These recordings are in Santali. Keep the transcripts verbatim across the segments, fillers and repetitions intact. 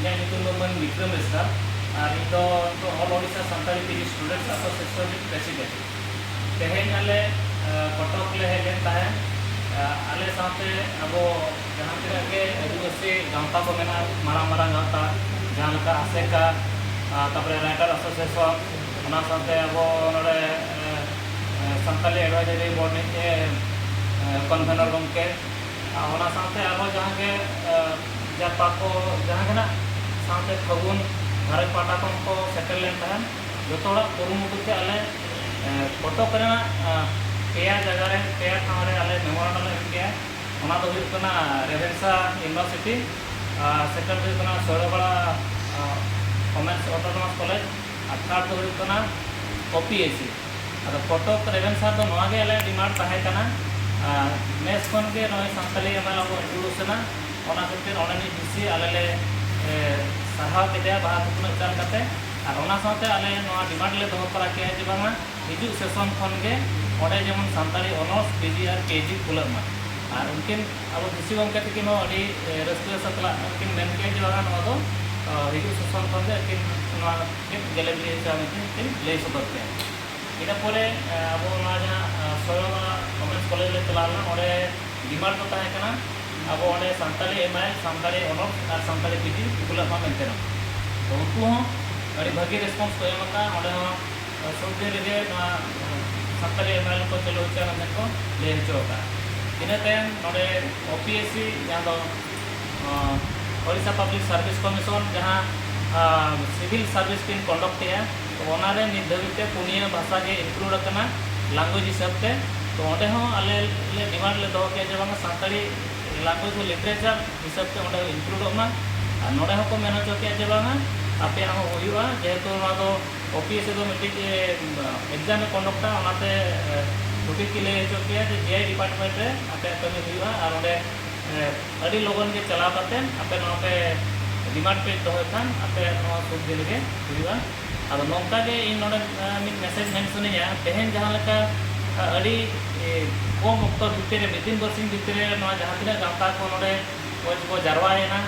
ᱤᱧᱟᱹᱜ ᱧᱩᱛᱩᱢ ᱫᱚ ᱢᱟᱹᱱ ᱵᱤᱠᱨᱚᱢ ᱵᱮᱥᱨᱟ ᱟᱨ ᱤᱧ ᱫᱚ ᱱᱤᱛᱚᱜ All Odisha Santali P G Students Association ᱨᱤᱱ president᱾ ᱛᱮᱦᱮᱧ ᱟᱞᱮ ᱠᱚᱴᱚᱠ ᱞᱮ ᱦᱮᱡ ᱞᱮᱱ ᱛᱟᱦᱮᱸᱫ᱾ ᱟᱞᱮ ᱥᱟᱶᱛᱮ ᱟᱵᱚ ᱡᱟᱦᱟᱸ ᱛᱤᱱᱟᱹᱜ ᱜᱮ ᱟᱹᱫᱤᱵᱟᱹᱥᱤ ᱜᱟᱶᱛᱟ ᱠᱚ ᱢᱮᱱᱟᱜᱼᱟ, ᱢᱟᱨᱟᱝ ᱢᱟᱨᱟᱝ ᱜᱟᱶᱛᱟ, ᱡᱟᱦᱟᱸ ᱞᱮᱠᱟ ᱟᱥᱮᱠᱟ, ᱛᱟᱨᱯᱚᱨᱮ Writer Association, ᱚᱱᱟ ᱥᱟᱶᱛᱮ ᱟᱵᱚ ᱱᱚᱰᱮ ᱥᱟᱱᱛᱟᱞᱤ Advisory Board ᱨᱤᱱᱤᱡ convener ᱜᱚᱢᱠᱮ, ᱟᱨ ᱚᱱᱟ ᱥᱟᱶᱛᱮ ᱟᱨᱦᱚᱸ ᱡᱟᱦᱟᱸ ᱜᱮ ᱡᱟᱯᱟ ᱠᱚ, ᱡᱟᱦᱟᱸ ᱜᱮ ᱱᱟᱜ ᱥᱟᱶᱛᱮ ᱯᱷᱟᱹᱜᱩᱱ ᱜᱷᱟᱨᱚᱸᱡᱽ ᱯᱟᱦᱴᱟ ᱠᱷᱚᱱ ᱠᱚ ᱥᱮᱴᱮᱨ ᱞᱮᱱ ᱛᱟᱦᱮᱸᱫ᱾ ᱡᱚᱛᱚ ᱦᱚᱲᱟᱜ ᱠᱩᱨᱩᱢᱩᱴᱩ ᱛᱮ ᱟᱞᱮ ᱠᱚᱴᱚᱠ ᱨᱮᱱᱟᱜ ᱯᱮᱭᱟ ᱡᱟᱭᱜᱟ ᱨᱮ, ᱯᱮᱭᱟ ᱴᱷᱟᱶ ᱨᱮ ᱟᱞᱮ memorandum ᱞᱮ ᱮᱢ ᱠᱮᱜᱼᱟ᱾ ᱚᱱᱟ ᱫᱚ ᱦᱩᱭᱩᱜ ᱠᱟᱱᱟ ᱨᱮᱵᱷᱮᱱᱥᱟ University, ᱟᱨ second ᱦᱩᱭᱩᱜ ᱠᱟᱱᱟ ᱥᱚᱭᱲᱟᱵᱟᱲᱟ Women's Autonomous College, ᱟᱨ third ᱫᱚ ᱦᱩᱭᱩᱜ ᱠᱟᱱᱟ OPSC᱾ ᱟᱫᱚ ᱠᱚᱴᱚᱠ ᱨᱮᱵᱷᱮᱱᱥᱟ ᱫᱚ ᱱᱚᱣᱟ ᱜᱮ ᱟᱞᱮ demand ᱛᱟᱦᱮᱸ ᱠᱟᱱᱟ, ᱱᱮᱥ ᱠᱷᱚᱱ ᱜᱮ ᱱᱚᱜᱼᱚᱭ ᱥᱟᱱᱛᱟᱞᱤ MIL ᱟᱵᱚ introduce ᱮᱱᱟ, ᱚᱱᱟ ᱠᱷᱟᱹᱛᱤᱨ ᱚᱸᱰᱮᱱᱤᱡ VC ᱟᱞᱮ ᱞᱮ ᱥᱟᱨᱦᱟᱣ ᱠᱮᱫᱮᱭᱟ ᱵᱟᱦᱟ ᱛᱷᱩᱯᱱᱟᱹᱜ ᱪᱟᱞ ᱠᱟᱛᱮ᱾ ᱟᱨ ᱚᱱᱟ ᱥᱟᱶᱛᱮ ᱟᱞᱮ ᱱᱚᱣᱟ demand ᱞᱮ ᱫᱚᱦᱚ ᱛᱚᱨᱟ ᱠᱮᱜᱼᱟ ᱡᱮ ᱵᱟᱝᱟ, ᱦᱤᱡᱩᱜ session ᱠᱷᱚᱱ ᱜᱮ ᱚᱸᱰᱮ ᱡᱮᱢᱚᱱ ᱥᱟᱱᱛᱟᱲᱤ honours, PG ᱟᱨ KG ᱠᱷᱩᱞᱟᱹᱜ ᱢᱟ᱾ ᱟᱨ ᱩᱱᱠᱤᱱ ᱟᱵᱚ VC ᱜᱚᱢᱠᱮ ᱛᱟᱹᱠᱤᱱ ᱦᱚᱸ ᱟᱹᱰᱤ ᱨᱟᱹᱥᱠᱟᱹ ᱥᱟᱛᱞᱟᱜ ᱩᱱᱠᱤᱱ ᱢᱮᱱ ᱠᱮᱜᱼᱟ ᱡᱮ ᱵᱟᱝᱟ, ᱱᱚᱣᱟ ᱫᱚ ᱦᱤᱡᱩᱜ session ᱠᱷᱚᱱ ᱜᱮ ᱟᱹᱠᱤᱱ ᱱᱚᱣᱟ ᱜᱮ ᱜᱮᱞᱮ ᱵᱤᱞᱤ ᱦᱚᱪᱚᱣᱟ ᱢᱮᱱᱛᱮ ᱠᱤᱱ ᱞᱟᱹᱭ ᱥᱚᱫᱚᱨ ᱠᱮᱜᱼᱟ᱾ ᱤᱱᱟᱹ ᱯᱚᱨᱮ ᱟᱵᱚ ᱱᱚᱣᱟ ᱡᱟᱦᱟᱸ ᱥᱚᱭᱲᱟᱵᱟᱲᱟ Women's College ᱞᱮ ᱪᱟᱞᱟᱣ ᱞᱮᱱᱟ, ᱚᱸᱰᱮ demand ᱫᱚ ᱛᱟᱦᱮᱸ ᱠᱟᱱᱟ ᱟᱵᱚ ᱚᱸᱰᱮ ᱥᱟᱱᱛᱟᱲᱤ MIL, ᱥᱟᱱᱛᱟᱲᱤ honours ᱟᱨ ᱥᱟᱱᱛᱟᱲᱤ PG ᱠᱷᱩᱞᱟᱹᱜ ᱢᱟ ᱢᱮᱱᱛᱮ᱾ ᱛᱚ ᱩᱱᱠᱩ ᱦᱚᱸ ᱟᱹᱰᱤ ᱵᱷᱟᱹᱜᱤ response ᱠᱚ ᱮᱢ ᱟᱠᱟᱫᱼᱟ᱾ ᱚᱸᱰᱮ ᱦᱚᱸ ᱥᱩᱨ ᱫᱤᱱ ᱨᱮᱜᱮ ᱱᱚᱣᱟ ᱥᱟᱱᱛᱟᱲᱤ MIL ᱠᱚ ᱪᱟᱹᱞᱩ ᱦᱚᱪᱚᱭᱟ ᱢᱮᱱᱛᱮ ᱠᱚ ᱞᱟᱹᱭ ᱦᱚᱪᱚ ᱟᱠᱟᱫᱼᱟ᱾ ᱤᱱᱟᱹ ᱛᱟᱭᱚᱢ ᱱᱚᱰᱮ OPSC ᱡᱟᱦᱟᱸ ᱫᱚ Odisha Public Service Commission ᱡᱟᱦᱟᱸ civil service ᱠᱤᱱ conduct ᱮᱜᱼᱟ, ᱛᱚ ᱚᱱᱟᱨᱮ ᱱᱤᱛ ᱫᱷᱟᱹᱵᱤᱡ ᱛᱮ ᱯᱩᱱᱭᱟᱹ ᱵᱷᱟᱥᱟ ᱜᱮ include ᱟᱠᱟᱱᱟ language ᱦᱤᱥᱟᱹᱵ ᱛᱮ᱾ ᱛᱚ ᱚᱸᱰᱮ ᱦᱚᱸ ᱟᱞᱮ ᱞᱮ demand ᱞᱮ ᱫᱚᱦᱚ ᱠᱮᱜᱼᱟ ᱡᱮ ᱵᱟᱝᱟ, ᱥᱟᱱᱛᱟᱲᱤ language ᱦᱚᱸ literature ᱦᱤᱥᱟᱹᱵ ᱛᱮ ᱚᱸᱰᱮ includeᱚᱜ ᱢᱟ᱾ ᱟᱨ ᱱᱚᱰᱮ ᱦᱚᱸᱠᱚ ᱢᱮᱱ ᱦᱚᱪᱚ ᱠᱮᱜᱼᱟ ᱡᱮ ᱵᱟᱝᱟ, ᱟᱯᱮᱭᱟᱜ ᱦᱚᱸ ᱦᱩᱭᱩᱜᱼᱟ, ᱡᱮᱦᱮᱛᱩ ᱱᱚᱣᱟ ᱫᱚ OPSC ᱫᱚ ᱢᱤᱫᱴᱤᱡ exam ᱮ conductᱟ, ᱚᱱᱟᱛᱮ ᱥᱚᱴᱷᱤᱠ ᱠᱤᱱ ᱞᱟᱹᱭ ᱦᱚᱪᱚ ᱠᱮᱜᱼᱟ ᱡᱮ JI department ᱨᱮ ᱟᱯᱮᱭᱟᱜ ᱠᱟᱹᱢᱤ ᱦᱩᱭᱩᱜᱼᱟ ᱟᱨ ᱚᱸᱰᱮ ᱟᱹᱰᱤ ᱞᱚᱜᱚᱱ ᱜᱮ ᱪᱟᱞᱟᱣ ᱠᱟᱛᱮ ᱟᱯᱮ ᱱᱚᱣᱟ ᱯᱮ demand ᱯᱮ ᱫᱚᱦᱚᱭ ᱠᱷᱟᱱ ᱟᱯᱮ ᱱᱚᱣᱟ ᱥᱩᱨ ᱫᱤᱱ ᱨᱮᱜᱮ ᱦᱩᱭᱩᱜᱼᱟ᱾ ᱟᱫᱚ ᱱᱚᱝᱠᱟ ᱜᱮ ᱤᱧ ᱱᱚᱰᱮ ᱢᱤᱫ message ᱢᱮᱱ ᱥᱟᱱᱟᱧᱟ, ᱛᱮᱦᱮᱧ ᱡᱟᱦᱟᱸ ᱞᱮᱠᱟ ᱟᱹᱰᱤ ᱠᱚᱢ ᱚᱠᱛᱚ ᱵᱷᱤᱛᱤᱨ ᱨᱮ, ᱢᱤᱫ ᱫᱤᱱ ᱵᱟᱨᱥᱤᱧ ᱵᱷᱤᱛᱤᱨ ᱨᱮ ᱱᱚᱣᱟ ᱡᱟᱦᱟᱸ ᱛᱤᱱᱟᱹᱜ ᱜᱟᱶᱛᱟ ᱠᱚ ᱱᱚᱰᱮ ᱠᱚ ᱡᱟᱨᱣᱟᱭᱮᱱᱟ,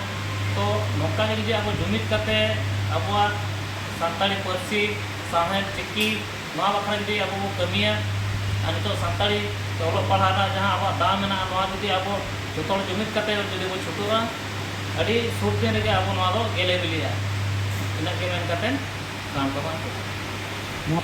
ᱛᱚ ᱱᱚᱝᱠᱟ ᱜᱮ ᱡᱩᱫᱤ ᱟᱵᱚ ᱡᱩᱢᱤᱫ ᱠᱟᱛᱮ ᱟᱵᱚᱣᱟᱜ ᱥᱟᱱᱛᱟᱲᱤ ᱯᱟᱹᱨᱥᱤ, ᱥᱟᱶᱦᱮᱫ, ᱪᱤᱠᱤ, ᱱᱚᱣᱟ ᱵᱟᱠᱷᱨᱟ ᱡᱩᱫᱤ ᱟᱵᱚ ᱵᱚ ᱠᱟᱹᱢᱤᱭᱟ, ᱟᱨ ᱱᱤᱛᱚᱜ ᱥᱟᱱᱛᱟᱲᱤ ᱛᱮ ᱚᱞᱚᱜ ᱯᱟᱲᱦᱟᱣ ᱨᱮᱱᱟᱜ ᱡᱟᱦᱟᱸ ᱟᱵᱚᱣᱟᱜ ᱫᱟᱣ ᱢᱮᱱᱟᱜᱼᱟ, ᱱᱚᱣᱟ ᱡᱩᱫᱤ ᱟᱵᱚ ᱡᱚᱛᱚ ᱦᱚᱲ ᱡᱩᱢᱤᱫ ᱠᱟᱛᱮ ᱡᱩᱫᱤ ᱵᱚ ᱪᱷᱩᱴᱟᱹᱜᱼᱟ, ᱟᱹᱰᱤ ᱥᱩᱨ ᱫᱤᱱ ᱨᱮᱜᱮ ᱟᱵᱚ ᱱᱚᱣᱟ ᱫᱚ ᱜᱮᱞᱮ ᱵᱤᱞᱤᱜᱼᱟ᱾ ᱤᱱᱟᱹᱜ ᱜᱮ ᱢᱮᱱ ᱠᱟᱛᱮ ᱥᱟᱱᱟᱢ ᱠᱚ ᱢᱟ᱾ ᱱᱚᱣᱟ